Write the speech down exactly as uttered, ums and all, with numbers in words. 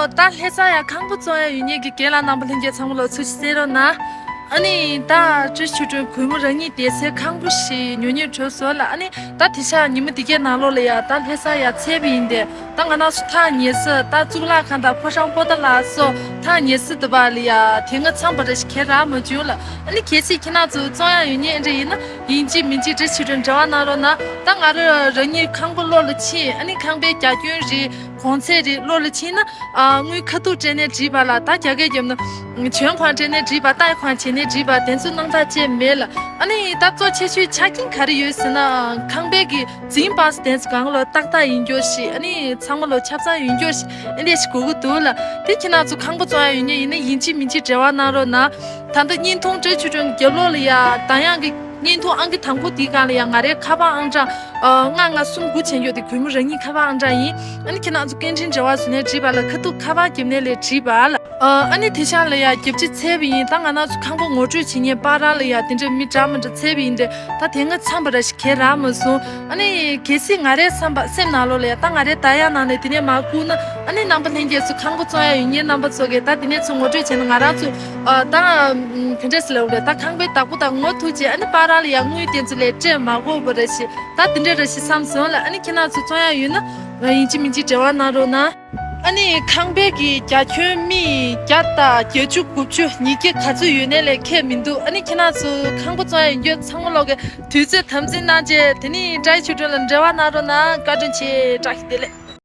ད་ལྷ་ས་ཡ་ཁང་པ་བཙོང་ཡ་ཡོད་མཁན་གྱི་རྒན་ལགས་རྣམ་པ་ལྷན་རྒྱས་ཚང་མ་ལ་ཚུར་གསན་རོགས་གནང་། ཨ་ནི་ད་བཀྲ་ཤིས་ཆོས་སྒྲོན་གུས་མོ་རང་ཉིད་བསྡད་སའི་ཁང་པ་ཞིག་ཉོ་སྙིང་བྲོ་སོང་ལ། ཨ་ནི་ད་དེང་སང་ཉི་མ་འདི་གའི་ནང་ལོགས་ལ་ཡ་ད་ལྷ་ས་ཡ་ཚད་པ་ཡིན་ཏེ། ད་ང་རང་ཚོ་ཐག་ཉེ་ས་ད་གཙུག་ལག་ཁང་དང་ཕོ་བྲང་པོ་ཏཱ་ལ་སོགས་ཐག་ཉེ་ས་དེ་པ་ལ་ཡ་དེ་སྔ་འཚམས་པ་རེ་ཞིག་ཁྱེད་རག་མ་བྱུང་ལ། ཨ་ནི་གལ་སྲིད་ཁྱེད་རང་ཚོ་བཙོང་ཡ་ཡོད་མཁན་འདྲ་ཡིན་ན། ཡིན་གཅིག་མིན་གཅིག་བཀྲ་ཤིས་ཆོས་སྒྲོན་འབྲེལ་བ་གནང་རོགས་གནང་། ད་ང་རང་རང་ཉིད་ཁང་པ་ལོགས་ལ་ཕྱིན། ཨ་ནི་ཁང་པའི་རྒྱ་ཁྱོན་རེད། གོང་ཚད་རེད། ལོགས་ལ་ཕྱིན་ན། ཨ། དངུལ་ཁ་ཐུག་སྤྲད་ནའི་འགྲིག་པ་ལ། ད་རྒྱ་སྐད་བརྒྱབ་ན། བྱོན་གང་སྤྲད་ནའི་འགྲིག་པ། ལྟ་གང་བྱས་ནའི་འགྲིག་པ། དེ་ཚོ་སྣང་དག་ཅིག་མེད་ལ། ཨ་ནི་ད་གཙོ་ཆེ་ཤོས་ཆ་རྐྱེན་ག་རེ་ཡོད་ཟེར་ན། ཁང་པའི་གི་རྫིང་སྤངས་ས་དེ་ཚོ་གང་ལ་ཏག་ཏག་ཡིན་རྒྱུ་ཞིག་ཨ་ནི་ཚང་མ་ལ་ཆ་ཚང་ཡིན་རྒྱུ་ཞིག་ཨེ་འདྲ་ཞིག་དགོས་ཀྱི་འདུག་ལ། དེ་ཁྱེད་རང་ཚོ་ཁང་པ་བཙོང་ཡ་ཡོད་མཁན་ཡིན་ན་ཡིན་གཅིག་མིན་གཅིག་འབྲེལ་བ་གནང་རོགས་གནང་། ད་ལྟ་བརྙན་ཐུང་བཀྲ་ཤིས་ཆོས་སྒྲོན་རྒྱབ་ལོགས་ལ་ཡ་ད་ཡང་གི་བརྙན་ཐུང་ཨང་ཀི་དང་པོ་དེའི་སྒང་ལ་ཡ་ང་རའི་ཁ་པར་ཨང་གྲངས། ཨ། ལྔ་ལྔ་གསུམ་དགུ་བྱས་ཡོད་དེ། གུས་མོ་རང་ཉིད་ཁ་པར་ཨང་གྲངས་ཡིན། ཨ་ནི་ཁྱེད་རང་ཚོ་སྐད་འཕྲིན་འབྲེལ་བ་བཟོས་ནའི་འགྲིག་པ་ལ། ཁ་ཐུག་ཁ་པར་བརྒྱབ་ནའི་ལས་འགྲིག་པ་ལ། ཨ། ཨ་ནི་དེང་སང་ལ་ཡ་རྒྱབ་ཕྱི་ཚད་པ་ཡིན། ད་ང་རང་ཚོ་ཁང་པ་ངོ་སྤྲོད་བྱེད་མཁན་པ་རང་ལ་ཡ་དེ་འདྲ་མི་འདྲ་མི་འདྲ་ཚད་པ་ཡིན་ཏེ། ད་དེ་སྔ་འཚམས་པ་རེ་ཞིག་ཁྱེད་རག་མ་སོང་། ཨ་ནི་གལ་སྲིད་ང་རའི་བསམ་པ་སེམས་ནང་ལོགས་ལ་ཡ་ད་ང་རའི་ད་ཡ་ནང་ནས་དེ་ནས་མ་བསྐུར་ན། ཨ་ནི་རྣམ་པ་ལྷན་རྒྱས་ཚོ་ཁང་པ་བཙོང་ཡ་ཡོད་མཁན་རྣམ་པ་ཚོ་གིས་ད་དེ་ནས་ཚུར་ངོ་སྤྲོད་བྱས་ན། ང་རང་ཚོ། ཨ། ད་ག་འདྲས་ཟེར་ལབ་རེད། ད་ཁང་པའི་བདག་པོ་དང་ངོ་ཐུག་བྱས། ཨ་ནི་པ་རང་ལ་ཡ་དངུལ་དེ་ཚོ་ལས་སྤྲད་མ་དགོས་པ་རེ་ཞིག་ད་དེ་འདྲས་རེ་ཞིག་བསམ་སོང་ལ། ཨ་ནི་ཁྱེད་རང་ཚོ་བཙོང་ཡ་ཡོད་ན། ཡིན་གཅིག་མིན་གཅིག་འབྲེལ་བ་གནང་རོགས་གནང་། ཨ་ནི་ཁང་པའི་གི་རྒྱ་ཁྱོན་མི་བརྒྱ་དང་བརྒྱད་ཅུ་དགུ་བཅུ་ཉིས་བརྒྱ་ག་ཚོད་ཡོད་ནའི་ལས་ཁྱད་མི་འདུག་ཨ་ནི་ཁྱེད་རང་ཚོ་ཁང་པ་བཙོང་ཡ་ཡོད་མཁན་ཚང་མ་ལོག་གི་དུས་ཚོད་དམ་འཛིན་གནང་བྱས། དེ་ནི་བཀྲ་ཤིས་ཆོས་སྒྲོན་ལ་འབྲེལ་བ་གནང་རོགས་གནང་། བཀའ་དྲིན་ཆེ། བཀྲ་ཤིས་བདེ་ལེགས།